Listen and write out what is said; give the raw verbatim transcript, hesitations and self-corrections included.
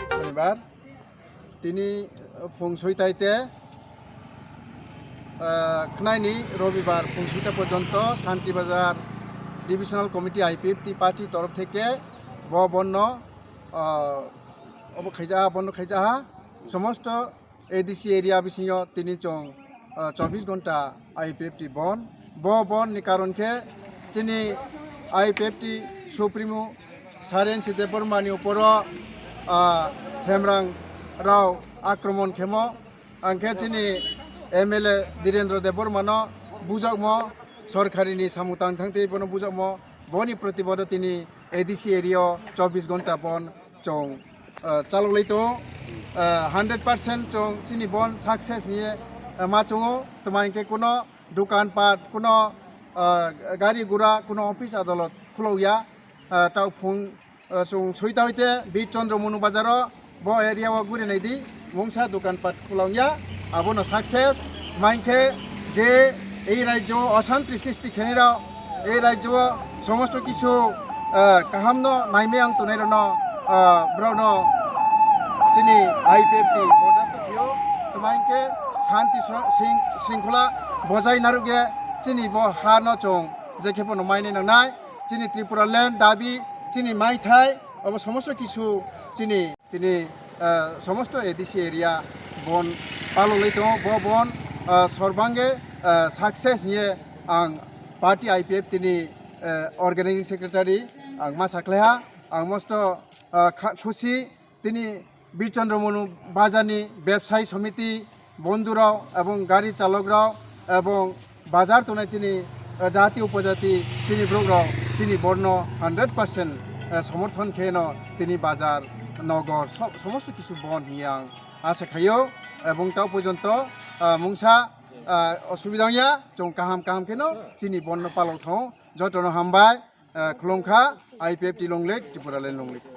Sonibar tini phung soitai te, ah, khnaini Robibar phung soitai porjonto Shanti Bazar Divisional Committee I P F T party torof theke bo bonno, ah, obo khaija, bonno khaija ha. Somosto A D C area bisingo tini chwng, ah, chobbish ghonta I P F T bon. Bo bon ni karon khe chini I P F T Supremo Saren Sitebor mani uporo, ah, Themrang rao akromon khemo. Ang khe chini M L A Dhirendra Debbarma no bujakmo, sorkari ni samung tang thang tei bono bujakmo. Boni protibado tini A D C area o chobbish ghonta bon chwng, ah, chalok lai tongo. Ah, hundred percent chwng chini bon success hiye, ah, ma chwngo. Tma hinkhe kuno dukan pat, kuno, ah, gari gura, kuno office adolot khulok ya. Ah, tao phung, ah, chwng soita hoite Bit Chandra Manu bazaro bo area o guri nai di, mungsa dukan pat khulok ya, abono success. Mankhe je ei rajyo o oshanti srishti khenirok, ei rajyo o somosto kisu, ah, kahamno naimai ang tongnai rokno, ah, borokno chini I P F T bordasto khio, tma hinkhe shanti sro-, sring-, shringkhola bojai narwkya chini bo ha no chwng je khe bono mainai nangnai, chini Tripura land dabi, chini maithai, obo somosto kisu chini tini, ah, somosto A D C area bon palolai tongo, bo bon, ah, sorbange, ah, success hiye ang party I P F T ni, ah, organizing secretary ang ma sakhlaiha, ang mosto, ah, kha-, khusi tini Bichandra Manu bazar ni bebsai somiti bondhurok ebong gari chalokrok ebong bazar tongnai chini, eh, jati upojati chini borokrok chini borno hundred percent, eh, somorthon kheno tini bazar nogor so-, somosto kisu bon hiya ang asa khaio ebong tao porjonto, eh, mungsa, eh, osubida wngya chwng kaham kaham kheno chini borno palok thong jotono hambai, eh, khulumkha I P F T long live Tripura land long live.